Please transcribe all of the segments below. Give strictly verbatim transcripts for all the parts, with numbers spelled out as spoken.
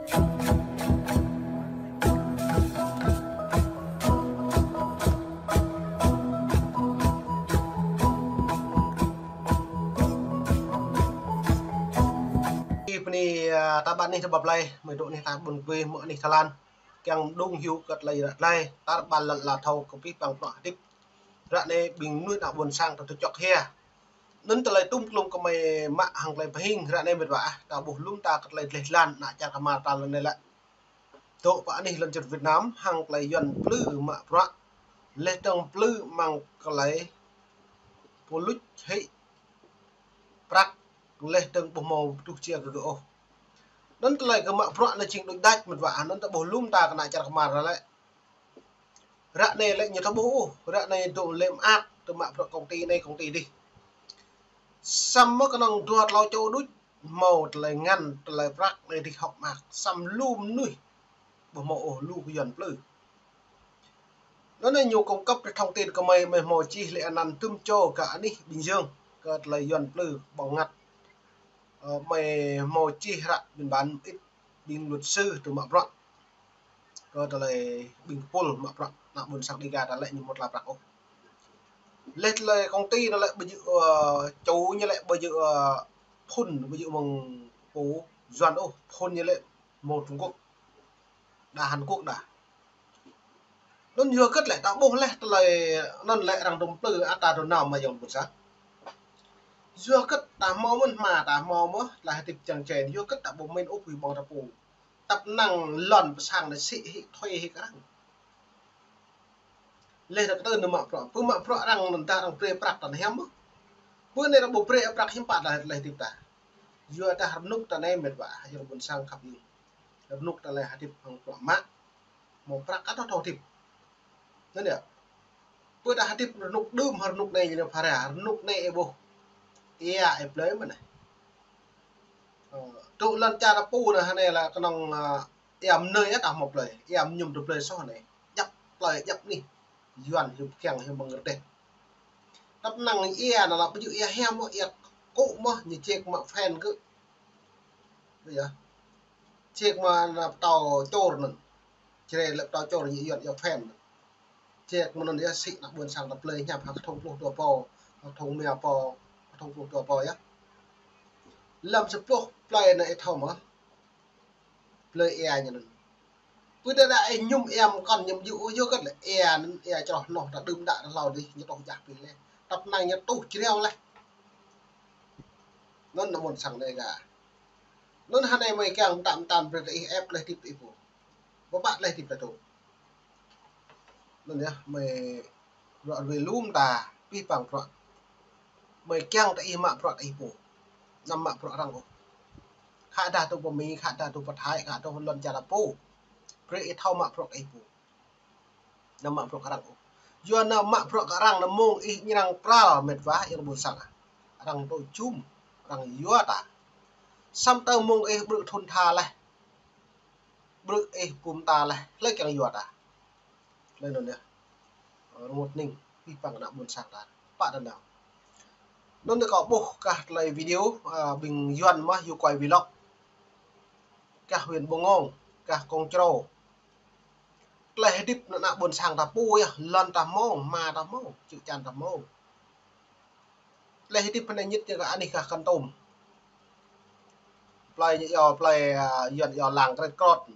Ih, bơni, ah, ta ƀă anih ta ƀă plơi, mơi dŏ anih ta ƀôn quê, mơ̆ anih Thái Lan. Kiăng đung hyu kơ tơlơi ră tơlơi, tar ƀar lŏn ala thâo kơ pih păng prăk hơdip. Ră anai ƀing mơnuih ană ƀôn sang ta tơčŏk hia. Anŭn tơlơi tum klum kơ mơi mă hăng tơlơi pơhing, ră anai mĕt wa ah, ta ƀuh lŏm ta kơ tơlơi dleh dlan, ană čar kơmar ta lŏn anai lĕ. Dŏ pơ anih lŏn čar Việt Nam, hăng tơlơi Yuan plư mă prăk. Leh dơ̆ng plư mơ̆ng tơlơi pơluč hĭ prăk, leh dơ̆ng ƀu hmâo tuh či kơ gơ̆ ôh. Anŭn tơlơi gơ̆ mă prăk anai jing đôč đač mĕt wa ah, anŭn ta ƀuh lŏm ta kơ ană čar kơmar lĕ. Ră anai lĕ ñu ta ƀuh ôh, ră anai dŏ lĕ mơak, tơ mă prăk công ty anai công ty adih. Samơ̆ kơnơ̆ng dua tlâo čô đôč, hmâo tơlơi ngăn, tơlơi prăk anai adih hŏk mơak, samơ̆ lu mơnuih ƀu hmâo ôh, lu kơ Yuan plư. Anŭn anai ñu cung cấp thông tin kơ mơi, mơi hmâo čih lĕ anăn tơm čô kơ anih Bình Dương, kơ tơlơi Yuan plư ƀơ̆ng ngăt. Ơ, mơi hmâo čih hră biên bản mơit ƀing luật sư tơ mă prăk. Kơ tơlơi ƀing pul mă prăk, ană ƀôn sang Dega ta lĕ ñu hmâo tla prăk ôh. Leh tơlơi công ty anŭn lĕ ƀu djơ̆, ơ, čô ñu lĕ ƀu djơ̆, ơ, phun, ƀu djơ̆ mơ̆ng pô Yuan ôh, phun ñu lĕ mơ̆ng Trung Quốc. Đa Hàn Quốc đa. Anŭn yua hơget lĕ ta ƀuh leh tơlơi anŭn lĕ arăng dŏ plư ata dŏ nao mă yŏng ƀôn sang. Yua hơget ta hmâo mơ̆n hma ta hmâo mơ̆n tơlơi hơdip čang čen, yua hơget ta ƀu min ôh pui ƀơ̆ng ta pô. Tăp năng lŏn pơ sang anai sĭ hĭ thuê hĭ kơ arăng. Leh dơ̆ng kơ tơ anŭn mă prăk, pơ mă prăk arăng anŭn ta arăng brơi prăk ta anai hiam mơ̆n. Pơ anai arăng ƀu brơi prăk hiư̆m pă tơlơi hơdip ta. Yua dah rơnŭk ta anai mĕt wa ah, yua ƀôn sang khăp ñu. Rơnŭk tơlơi hơdip hăng prăk mă. Hmâo prăk ăt thâo hơdip. Anŭn yơh. Pơ dah hơdip rơnŭk đưm hăng rơnŭk anai ñu phara, rơnŭk anai ih ƀuh. Ia ih plơi mơ̆n anai. Ơ, tŭ lŏn čar ta pô anai hơnai lĕ kơnơ̆ng, ơ, ia mơnơi ăt hmâo plơi, ia mơñum tơ plơi soh anai. Djăp plơi djăp anih. Yuan hyu kiăng hyu mơ̆ng rơdêh. Tăp năng ia anŭn lĕ ƀu djơ̆ ia hiam mơ̆n, ia kŭ mơ̆n, ñu ček mă phen gơ̆. Ƀu yơh. Ček mă anŭn pơtao čor anŭn. Čre lĕ pơtao čor ñu Yuan ia phen. Ček mă anŭn yơh sĭ ană ƀôn sang ta plơi hiam hơk thŏng pluh dua pô, hơk thŏng rơma pô, hơk thŏng pluh dua pô yơh. Lăm sa pluh plơi anai ih thâo mơ̆n. Plơi ia ñu anŭn. Pơ tơdah ih mơñum ia mơkŏn ñu ƀu djơ̆ ôh, yua hơget lĕ ia anŭn ia čroh noh ta đưm đă ta hlâo adih ñu tuh jah pih leh. Tăp năng ñu tuh jreo leh. Anŭn ană ƀôn sang Dega. Anŭn hơnai mơi kiăng mơtam mơtam brơi ta ih ĕp tơlơi hơdip ta ih pô. Ƀu pă tơlơi hơdip ta tŭ. Anŭn yơh mơi Prăk rơwe lŏm ta pih păng prăk. Mơi kiăng ta ih mă prăk ta ih pô. Anăm mă prăk arăng ôh. Khă dah tŭ pơ Mi, khă dah tŭ pơ Thái, khă dah tŭ lŏn čar ta pô. Brơi ih thâo mă prăk ta ih pô. Anăm mă prăk arăng ôh. Yua anăm mă prăk arăng anŭn mơ̆ng ih ñrăng pral mĕt wa, yua ƀôn sang ah. Arăng tŭ jum, arăng yua ta. Samơ̆ tơ mơ̆ng ih brơi thun tha leh. Brơi ih pum ta leh, hlơi kiăng yua ta. Tơlơi anŭn yơh. Rơngot ning, pih păng ană ƀôn sang ta. Pă ta nao. Anŭn ta kâo ƀuh kah tơlơi video, ơ, ƀing Yuan mơ̆ hyu quay vlog. Kah huyện Bông Ngông, kah Kông Trô. Tơlơi hơdip ană ƀôn sang ta pô yơh, lŏn ta hmâo, hma ta hmâo, čư̆ čan ta hmâo. Tơlơi hơdip anai ñit ñu kơ anih kah Kon Tum. Plơi ñu yua, plơi, ơ, Yuan yua lăng Krĕt Krot.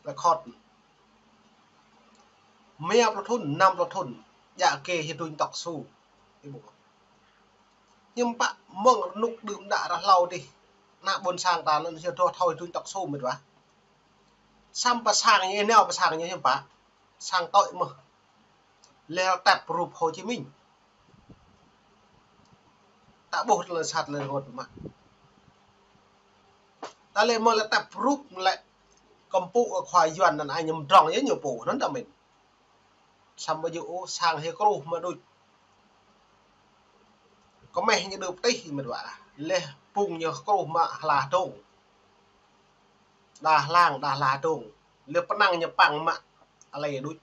Plơi Khot. Rơma pluh thŭn, năm pluh thŭn. Djă kê hyu duñ tŏk su. Ih ƀuh. Hiư̆m pă mơ̆ng rơnŭk đưm đă ră hlâo adih. Ană ƀôn sang ta anŭn hyu dŏ thâo hyu duñ tŏk su mĕt wa. Samơ̆ pơ sang ñu, nao pơ sang ñu hiư̆m pă. Sang tơ̆i mơ̆n. Lĕ tep rup Hồ Chí Minh. Ta ƀuh tơlơi sat lĕ rơngot mă. Ta lĕ mơ̆ lĕ tep rup lĕ kơmpŭ khua Yuan anŭn ai ñu mdrŏng yơh ñu pô, anŭn ta min. Samơ̆ ƀu djơ̆ ôh sang hyu kruh mă đôč. Kơmeh ñu đưp tih mĕt wa. Lĕ pung ñu kruh mă hla dong. Đa hlang, đa hla dong. Lĕ pơnăng ñu păng mă alai đôč.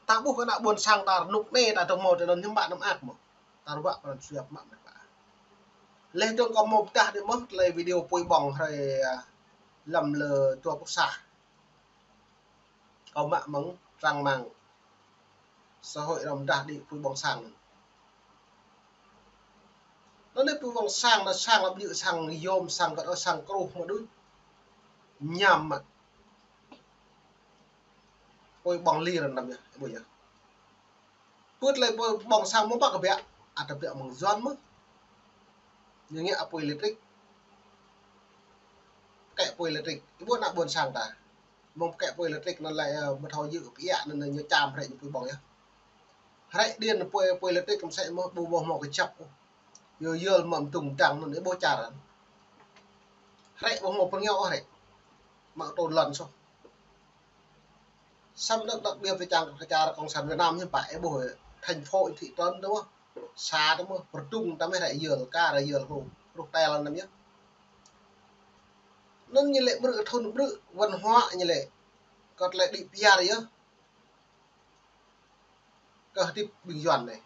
Ta ƀuh kơ ană ƀôn sang ta rơnŭk anai ta dŏ hmâo tơ anŭn hiư̆m pă anăm mơak mơ̆n. Ta ruă pran suap mă mĕt wa. Laih dơ̆ng kâo hmâo pơdah đĭ mơ̆ tơlơi video apui ƀơ̆ng hrơi, a, lăm lơ dua pluh sa. Kâo mă mơ̆ng trang mạng xã hội răm dah đĭ apui ƀơ̆ng sang. Anŭn anai apui ƀơ̆ng sang, anŭn sang lăm djơ̆ sang yôm, sang kơt, sang kruh mă đuč. Ñam mă. Apui ƀơ̆ng lir anăm yơh, ƀuh yơh. Pơ̆t lĕ apui ƀơ̆ng sang mơ̆ ƀă kơ biă, ăt biă mơ̆ng Yuan mơ̆. Ñu ngă apui lêtrik. Pơkĕ apui lêtrik. Ih ƀuh ană ƀôn sang ta. Mơ̆ng pơkĕ apui lêtrik anŭn lĕ, ơ, mơ̆ thâo yơh pơiă anŭn ñu čăm hrĕ ñu apui ƀơ̆ng yơh. Hrĕ điện apui, apui lêtrik kăm sĕ mơ̆ ƀu ƀuh hmâo kơjăp ôh. Yơh yơl mơ̆ mơdŭng mơdăng anŭn ih ƀuh čar anŭn. Hrĕ ƀu hmâo pơrngeo ôh hrĕ. Mă tơl lŏn soh. Samơ̆ đơ̆k đơ̆k biă pơ čar, pơ čar Cộng sản Việt Nam hiư̆m pă ih ƀuh thành phố thị trấn tơ mơ̆. Sa tơ mơ̆, pơdŭng tơ mơ̆ hrĕ yơl, kar yơl hruh, hruh tơl anăm yơh. Anŭn ñu lĕ ƀrư̆ thun ƀrư̆ văn hóa ñu lĕ. Kơt lĕ đĭ pơyar yơh. Kơ hơdip ƀing Yuan anai.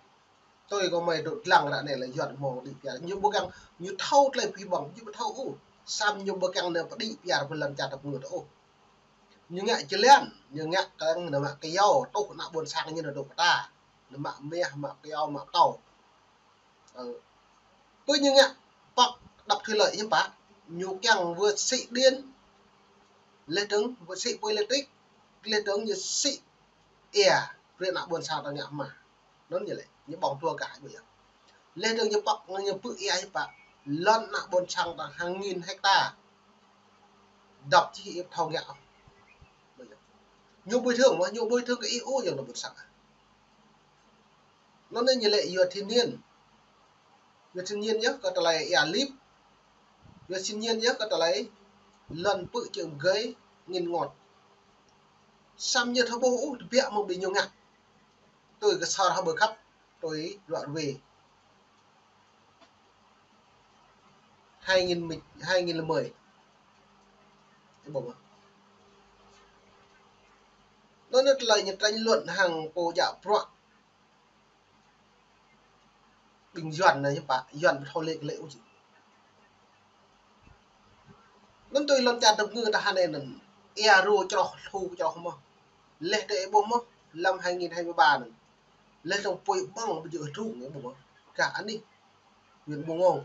Tui kâo mơi dŏ dlăng ră anai lĕ Yuan hmâo đĭ pơyar. Ñu ƀu kiăng, ñu thâo tơlơi apui ƀơ̆ng, ñu ƀu thâo ôh. Samơ̆ ñu ƀu kiăng nao pơđĭ pơyar pơ lŏn čar tơpơngư̆ tơ ôh. Ñu ngă jơlan, ñu ngă kơ anŭn mă kơyâo, tuh ană ƀôn sang ñu nao dŏ pơtă. Anŭn mă meh, mă kơyâo, mă pơtâo. Ơ. Pơ ñu ngă pŏk đập thủy lợi hiư̆m pă, ñu kiăng wơ̆t sĭ điện, laih dơ̆ng wơ̆t sĭ apui lêtrik, laih dơ̆ng ñu sĭ ia, brơi ană ƀôn sang ta ngă hmua. Anŭn ñu lĕ, ñu ƀơ̆ng dua gah ƀuh yơh. Laih dơ̆ng ñu pŏk, ñu pư̆ ia hiư̆m pă, lŏn ană ƀôn sang ta hàng nghìn hecta. Dăp či ih thâo ngă. Ñu bồi thường mơ̆, ñu bồi thường kơ ih ôh yơh ană ƀôn sang. Anŭn anai ñu lĕ yua thiên nhiên. Yua thiên nhiên yơh kơ tơlơi ia lip. Yua thiên nhiên yơh kơ tơlơi lŏn pư̆ čơ̆ng gơi ngĭn ngot. Samơ̆ ñu thâo ƀuh ôh, tơbiă mơ̆ng ƀing ñu ngă. Tui kơ sar hơbơ khăp, tui luă ruê. Hai nghìn mười, hai nghìn lẻ mười. Ih ƀuh mơ̆. Anŭn anai tơlơi ñu tranh luận hăng pô djă bruă. Ƀing Yuan anai hiư̆m pă, Yuan ƀu thâo lĕ kơ lĕ ôh či. Anŭn tui lŏn čar tơpơngư̆ ta hơnai anŭn, ia rô čroh, thu čroh mơ̆. Laih dơ̆ng ih ƀuh mơ̆, lăm hai nghìn hai mươi ba anŭn. Laih dơ̆ng apui ƀơ̆ng ƀu djơ̆ hơdrung ih ƀuh mơ̆. Gah anih, huyện Buôn Ngô,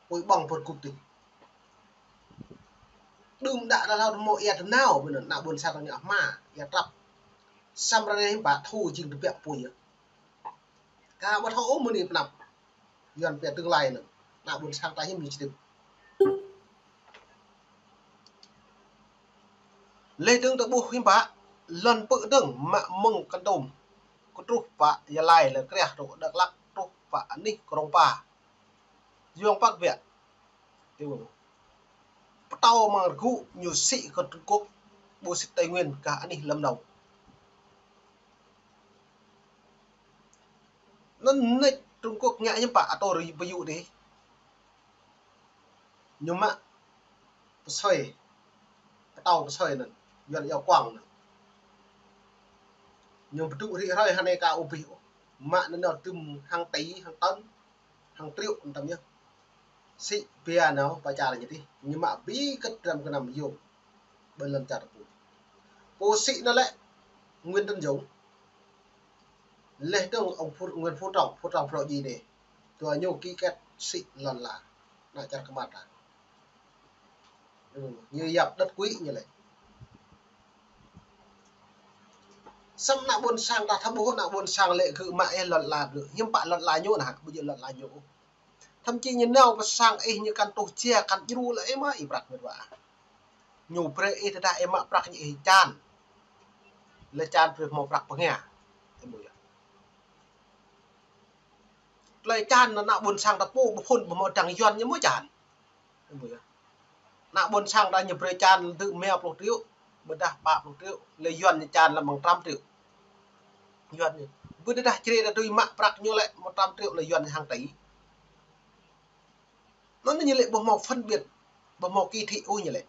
apui ƀơ̆ng pơrkŭt tih. Đưm đă đa hlâo hmâo ia tơnao, ƀơi anŭn ană ƀôn sang ta ngă hmua, ia trăp. Samơ̆ ră anai hiư̆m pă thu jing tơbiă apui yơh. Kâo ƀu thâo ôh mơ̆ng anai pơ anăp. Yuan pia tương lai anŭn. Ană ƀôn sang ta hiư̆m ñu čih. Laih dơ̆ng ta ƀuh hiư̆m pă, lŏn pư̆ dơ̆ng mă mơ̆ng Kon Tum. Kơ truh pơ Gia Lai lĕ kriah truh Dak Lak truh pơ anih Krông Pa. Yuan păk biă. Pơtâo mơ̆ng rơgŭ ñu sĭ kơ Trung Quốc, ƀu sĭ Tây Nguyên gah anih Lâm Đồng. Anŭn anai Trung Quốc ngă hiư̆m pă atur pơyŭ dih. Ñu mă pơsơi, pơtâo pơsơi anŭn, Yuan iâu quặng anŭn. Ñu pơdŭ rĭ hrơi hơnai ka ôbih ôh. Mă anŭn nao tơm hàng tỷ, hàng tấn. Hàng triệu anŭn tơm yơh. Sĭ bia nao pơ čar ñu dih. Ñu mă ƀĭ kơ̆t dram gơnam yôm. Ƀơi lŏn čar pô. Pô sĭ anŭn lĕ Nguyễn Tấn Dũng. Laih dơ̆ng ông Phú, Nguyễn Phú Trọng, Phú Trọng pro gì nê. Dua ñu ký kết sĭ lŏn la. Ană čar kơmăt ta. Ư, ñu yap đất quỹ ñu lĕ. Samơ̆ ană ƀôn sang ta thâo ƀuh ană ƀôn sang lĕ gơ̆ mă ih lŏn la gơ̆. Hiư̆m pă lŏn la ñu anai, ƀu djơ̆ lŏn la ñu. Thậm chí ñu nao pơ sang ih ñu kăn tuh jia kăn djru lĕ ih mă ih prăk mĕt wa. Ñu brơi ih tơdah ih mă prăk ñu ih čan. Lĕ čan brơi hmâo prăk pơngia. Ih ƀuh yơh. Tơlơi čan ană ƀôn sang ta pô ƀu phŭn ƀu hmâo dăng Yuan ñu mơ̆ čan. Ih ƀuh yơh. Ană ƀôn sang ta ñu brơi čan tơ̆ rơma pluh triệu, ƀôdah pă pluh triệu, lĕ Yuan ñu čan lăm mơ̆ng trăm triệu. Yuan ñu. Ƀôdah črê ta tui mă prăk ñu lĕ một trăm triệu lĕ Yuan ñu hàng tỷ. Anŭn ñu lĕ ƀu hmâo phân biệt, ƀu hmâo kỳ thị ôh ñu lĕ.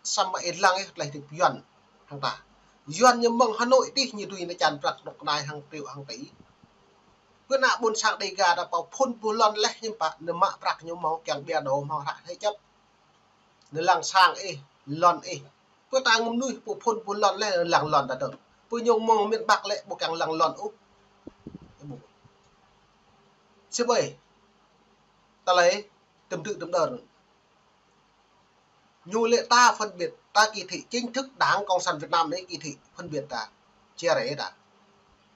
Samơ̆ ih lăng ih tơlơi hơdip Yuan hăng ta. Yuan ñu mơ̆ng Hà Nội dih ñu tui anai čan prăk dŏ kơnai hàng triệu hàng tỷ. Pơ ană ƀôn sang Dêga ta pô phŭn pô lŏn laih hiư̆m pă, nơ mă prăk ñu hmâo kiăng ƀiă đô hmâo hră thế chấp. Nơ lăng sang ih, lŏn ih. Pơ ta ngŭm nuih pô phŭn pô lŏn laih lăng lŏn ta dơ̆ng. Pơ ñu mơ̆ng miền Bắc lĕ ƀu kiăng lăng lŏn ôh. Ih ƀuh. Sĭ ƀơi. Tơlơi tơm tư̆ tơm đơr. Ñu lĕ ta phân biệt, ta kỳ thị chính thức Đảng Cộng sản Việt Nam anai kỳ thị phân biệt ta, chia rẽ ta.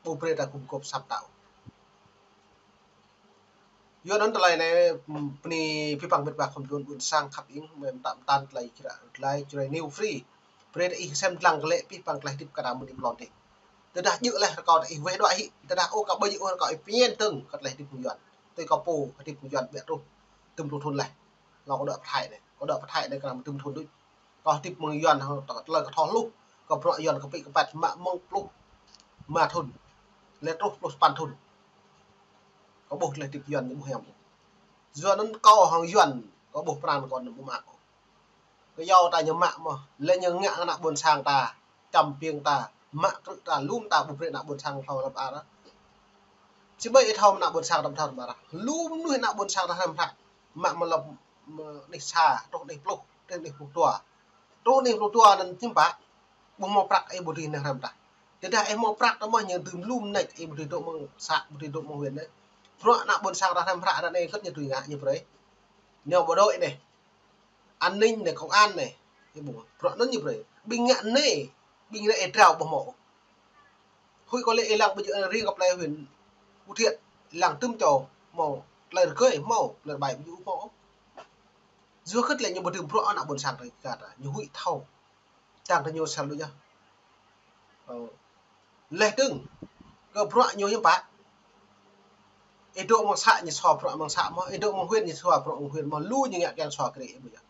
Ƀu brơi ta gum gôp săp tao. Yua anŭn tơlơi anai, ưm, bơni abih bang met wa khŏm đun ƀuôn sang khăp ing, mơ̆ng tam tan tơlơi Jrai, tơlơi Jrai New Free. Brơi ta ih sem lăng kơ lĕ abih bang tơlơi hơdip kơ ta mơ̆ng anai lŏn adih. Tơdah djơ̆ laih rơkâo ta ih weh đuaĭ hĭ, tơdah ôh kơ ƀu djơ̆ ôh rơkâo ih pơñen dơ̆ng kơ tơlơi hơdip mơ̆ng Yuan. Tui kâo pô, hơdip mơ̆ng Yuan ƀiă truh tơm pluh thŭn laih. Lŏ kâo đuaĭ pơ Thái anai, kâo đuaĭ pơ Thái anai kơ mơ̆ng tơm thŭn đôč. Kâo hơdip mơ̆ng Yuan, tơlơi kâo thâo hluh, kâo bruă Yuan kơ pĭ kơ păt mă mơ̆ng pluh rơma thŭn. Laih truh pluh sapăn thŭn. Kâo ƀuh tơlơi hơdip Yuan ñu ƀuh hiam. Yua anŭn kâo hăng Yuan, kâo ƀuh pran kâo anŭn ƀu mă kâo. Kơ yua ta ñu mă mơ̆n, laih ñu ngă ană ƀôn sang ta, čăm piêng ta, mă krư̆ ta, lŏm ta, ƀu brơi ană ƀôn sang thâo lăp ar. Sĭ ƀơi ih thâo ană ƀôn sang ta thâo lăp ar. Lŏm mơnuih ană ƀôn sang ta hrăm hră. Mă mơ̆ lăp, mơ̆ anih sa, truh anih pluh, truh anih pluh dua. Truh anih pluh dua anŭn hiư̆m pă. Ƀu hmâo prăk ih ƀu dưi nao hrăm tah. Tơdah ih hmâo prăk tơmơ̆ ñu dưm lŏm nač ih ƀu dưi dŏ mơ̆ng să, ƀu dưi dŏ mơ̆ng huyện anai. Bruă ană ƀôn sang ta hrăm hră ră anai kơ̆t ñu dưi ngă ñu brơi. Ñu bộ đội anai. An ninh anai, công an anai. Ih ƀuh, bruă anŭn ñu brơi. Ƀing ngă anai, ƀing anai ih drao ƀu hmâo. Huĭ kâo lĕ ih lăng ƀu djơ̆ ri kơ plei huyện Phú Thiện, lăng tơm čô hmâo, tơlơi rơgơi hmâo, tơlơi ƀai ƀu djơ̆ hmâo. Yua kơ lĕ ñu ƀu dưm bruă ană ƀôn sang ta kơ ta, ñu huĭ thâo. Čang ta ñu sel đôč yơh. Ơ. Laih dơ̆ng, kơ bruă ñu hiư̆m pă. Ih dŏ mơ̆ng să ñu sua bruă mơ̆ng să mơ̆n, ih dŏ mơ̆ng huyện ñu sua bruă mơ̆ng huyện mơ̆n, lu ñu ngă kiăng sua krư̆ ih ƀu yơh.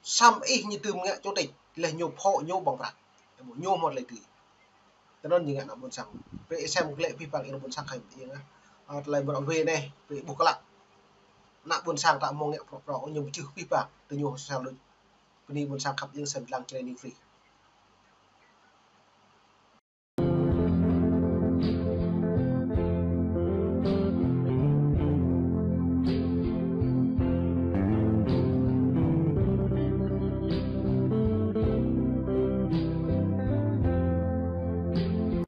Samơ̆ ih ñu dưm ngă chủ tịch, laih ñu phŏ ñu ƀơ̆ng prăk. Ñu hmâo tơlơi tui. Tui anŭn ñu ngă ană ƀôn sang. Brơi ih sem kơ lĕ abih bang ih ană ƀôn sang khăp ing ah. Ơ, tơlơi mơ̆ ră wê anai, brơi ih ƀuh klă. Ană ƀôn sang ta hmâo ngă prŏ prŏ, ñu pơčeh abih bang, tui ñu sel đôč. Bơni ƀôn sang khăp ing sem lăng Jrai New Free.